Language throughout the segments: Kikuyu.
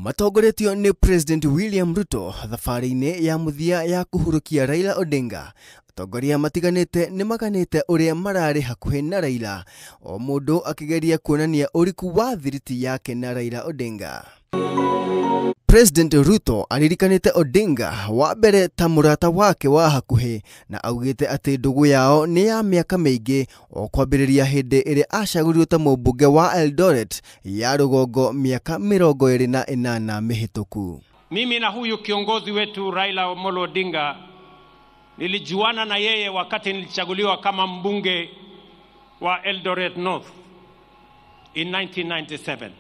Matongoretio nĩ President William Ruto thabarĩ-inĩ ya mũthia ya kũhurũkia Raila Odinga. Atongoria matiganĩte nĩ maganĩte ũrĩa mararĩ hakuhĩ na Raila, o mũndũ akĩgeria kuonania ũriku wa thiriti yake na Raila Odinga. President Ruto aririkanĩte Odinga wa mbere ta mũrata wake wa hakuhĩ na augĩte atĩ ndũgũ yao nĩ ya mĩaka mĩingĩ o kwambĩrĩria hĩndĩ ĩrĩa acagũrirwo ta mũmbunge wa Eldoret ya rũgongo mĩaka 28 mĩhĩtũku. Mimi na huyu kiongozi wetu Raila Amolo Odinga nilijuana na yeye wakati nilichaguliwa kama mbunge wa Eldoret North in 1997.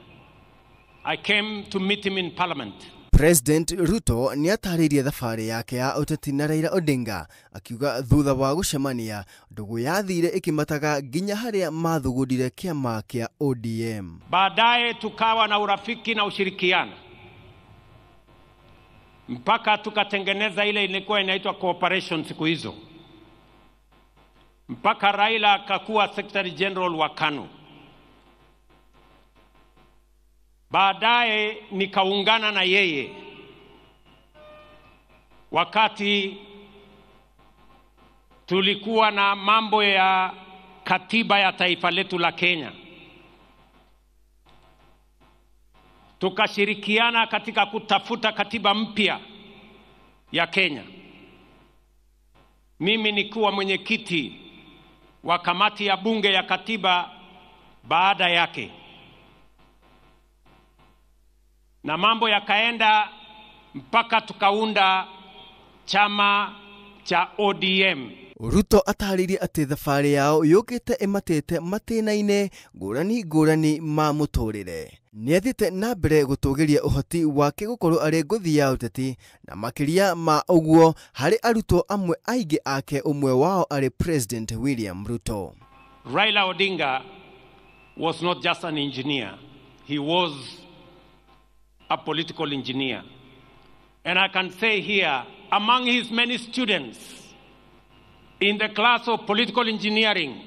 I came to meet him in parliament. President Ruto nĩ atarĩirie thabarĩ yake ya ũteti na Raila Odinga akiuga thutha wa gũcemania ndũgũ yathire ĩkĩmataga nginya harĩa mathugundire kĩama kĩa ODM. Baadaye tukawa na urafiki na ushirikiano mpaka tukatengeneza ile ilikuwa inaitwa cooperation siku hizo, mpaka Raila akakuwa Secretary General wa KANU. Baadaye nikaungana na yeye wakati tulikuwa na mambo ya katiba ya taifa letu la Kenya. Tukashirikiana katika kutafuta katiba mpya ya Kenya. Mimi nikuwa mwenyekiti wa kamati ya bunge ya katiba baada yake. Na mambo yakaenda mpaka tukaunda chama cha ODM. Ruto atarĩirie atĩ thabarĩ yao yũkĩte ĩmatĩte matĩna-inĩ ngũrani ngũrani ma mũtũrĩre. Nĩathiĩte na mbere gũtũgĩria ũhoti wake gũkorwo arĩ ngũthi ya ũteti na makĩria ma ũguo harĩ arutwo amwe aingĩ ake, ũmwe wao arĩ President William Ruto. Raila Odinga was not just an engineer, he was a political engineer. And I can say here, among his many students in the class of political engineering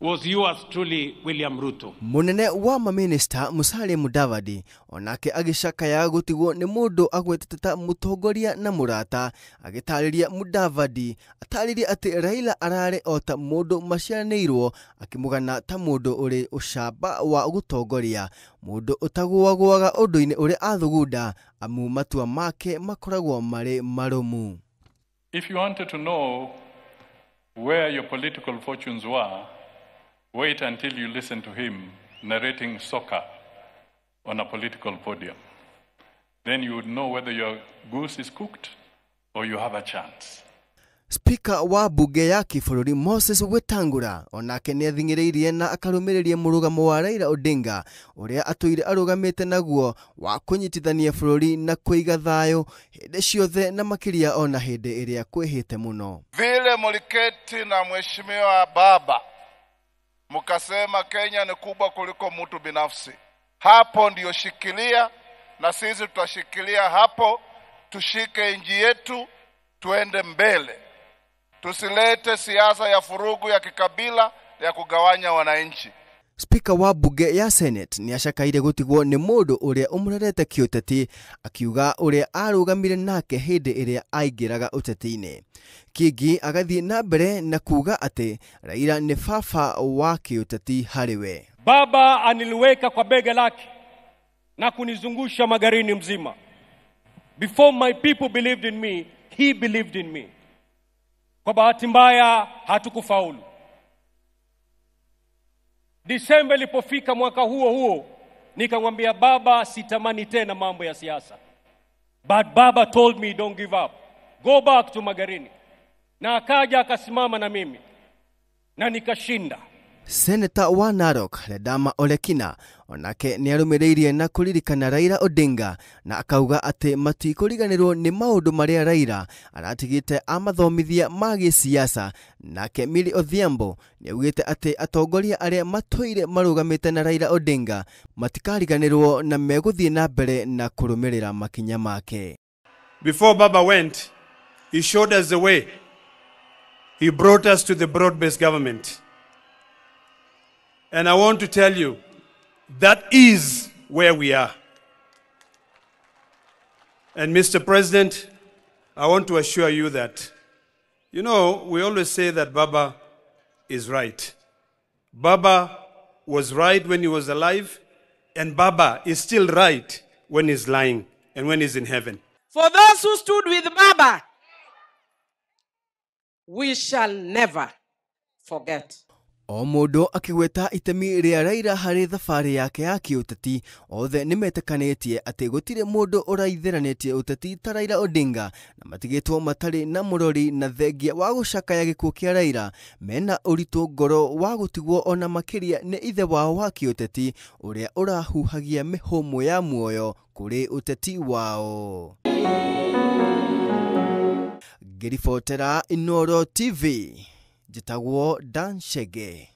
was yours truly, William Ruto. Munene wa maminista Musalia Mudavadi onake agĩcakaya gũtigwo nĩ mũndũ agwetete ta mũtongoria na mũrata. Agĩtarĩria Mudavadi atarĩria atĩ Raila ararĩ o ta mũndũ maciaranĩirwo, akĩmũgana ta mũndũ ũrĩ ũcamba wa gũtongoria, mũndũ ũtagũagũaga ũndũ-inĩ ũrĩa athugunda, amu matua make makoragwo marĩ marũmu. If you wanted to know where your political fortunes were, wait until you listen to him narrating soccer on a political podium. Then you would know whether your goose is cooked or you have a chance. Speaker wa bunge ya kĩbũrũri Moses Wetangula onake nĩathing'ĩrĩirie na akarũmĩrĩria mũrũgamo wa Raila Odinga ũrĩa atũire arũgamĩte naguo wa kũnyitithania bũrũri na kũiga thayũ hĩndĩ ciothe na makĩria ona hĩndĩ ĩrĩa kwĩhĩte mũno. Vile muliketi na mheshimiwa baba mukasema Kenya ni kubwa kuliko mtu binafsi, hapo ndiyo shikilia, na sisi tutashikilia hapo, tushike nchi yetu tuende mbele. Tusilete siasa ya furugu ya kikabila ya kugawanya wananchi. Speaker wa bunge ya Senate nĩ acakaire gũtigwo nĩ mũndũ ũrĩa ũmũrerete kĩũteti, akiuga ũrĩa arũgamire nake hĩndĩ ĩrĩa aingĩraga ũteti-inĩ. Kingi agathiĩ na mbere na kuuga atĩ Raila nĩ baba wa kĩũteti harĩ we. Baba aniliweka kwa bega lake na kunizungusha Magarini mzima. Before my people believed in me, he believed in me. Kwa bahati mbaya hatukufaulu. Disemba ilipofika mwaka huo huo, nikamwambia baba, sitamani tena mambo ya siasa. But baba told me, don't give up. Go back to Magarini. Na akaja akasimama na mimi na nikashinda. Senator wa Narok Ledama Olekina onake nĩarũmĩrĩirie na kũririkana Raila Odinga na akauga atĩ matikũriganĩrwo nĩ maũndũ marĩa Raila aratigĩte amathomithia ma gĩsiasa. Nake Millie Odhiambo nĩaugĩte atĩ atongoria arĩa matũire marũgamĩte na Raila Odinga matikariganĩrwo na megũthiĩ na mbere na kũrũmĩrĩra makinya make. Before Baba went, he showed us the way. He brought us to the broad-based government. And I want to tell you, that is where we are. And Mr. President, I want to assure you that, you know, we always say that Baba is right. Baba was right when he was alive, and Baba is still right when he's lying and when he's in heaven. For those who stood with Baba, we shall never forget. O mũndũ akĩgweta itemi rĩa Raila harĩ thabarĩ yake ya kĩũteti, othe nĩmetĩkanĩtie atĩ gũtirĩ mũndũ ũraithĩranĩtie ũteti ta Raila Odinga, na matigĩtwo matarĩ na mũrori na thengia wa gũcakaya gĩkuũ kĩa Raila, mena ũritũ ngoro wa gũtigwo ona makĩria nĩ ithe wao wa kĩũteti ũrĩa ũrahuhagia mĩhũmũ ya muoyo kũrĩ ũteti wao. Ngĩribotera Inooro TV, njĩtagwo Dan Chege.